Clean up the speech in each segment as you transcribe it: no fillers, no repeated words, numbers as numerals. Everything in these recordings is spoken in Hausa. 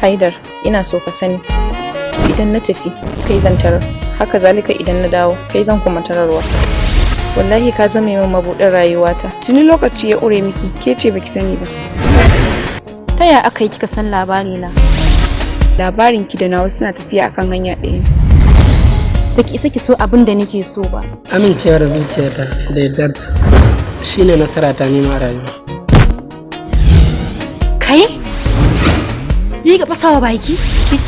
Haidar, ina so ka sani. Idan na tafi, kai zan tarar. Haka zalika idan na dawo, kai zan kuma tararwa. Wallahi ka zame min mabuɗin rayuwata. Tuni lokaci ya ƙure miki, ke ce baki sani ba. Ta ya aka yi kika san labari na? Labarin ki da nawa suna tafiya akan hanya ɗaya ne. Baki isa ki so abin da nake so ba. Amincewar zuciyata da yardarta shine nasara ta nima a rayuwa. Kai? Ni ga fasawa baki?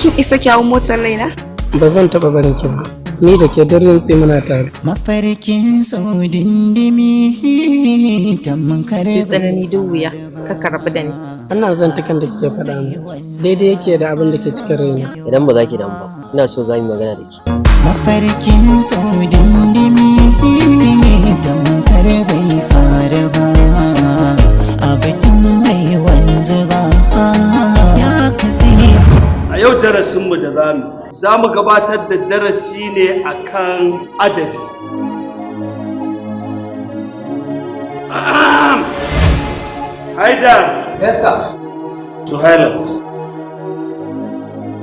Kin isa kyawun motar raina? Ba zan taɓa barin ki ba. Ni da ke duk rintsi muna tare. Mafarkin so dindimi tamkar Duk tsanani duk wuya, ka rabu da ni. Wannan zantukan da kike faɗa min daidai yake da abin da ke cikin raina. Idan ba za ki damu ba, ina so za mu yi magana da ke. Mafarkin so dindimi tamkar bai fara ba, abatun bai wanzu ba, ya katse. A yau darasinmu da zamu gabatar da darasi ne akan adabi. Haidar. Yes, sir. Suhailat.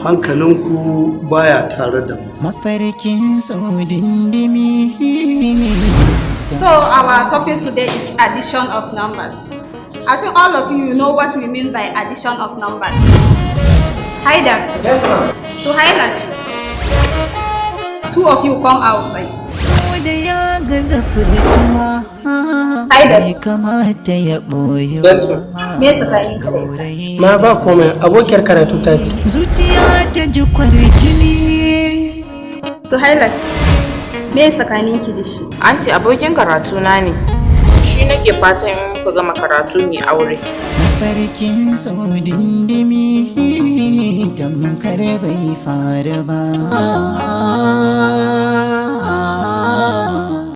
Hankalinku baya tare da mu. Mafarkin so dindimi. So our topic today is addition of numbers. I think all of you know what we mean by addition of numbers. Haidar. Yes, ma'am. Suhailat. Two of you come outside. So da ya gaza furtuwa. Haidar. Bai kamata ya ɓoye. Yes, ma'am. Me tsakanin ka da ita? Ma ba komai, abokiyar karatu ta ce. Zuciya ta ji kwarjini. Suhailat. Me tsakanin ki da shi? Anti, abokin karatu na ne. Shi nake fatan in muka gama karatu mu aure. Mafarkin so dindimi tamkar bai fara ba.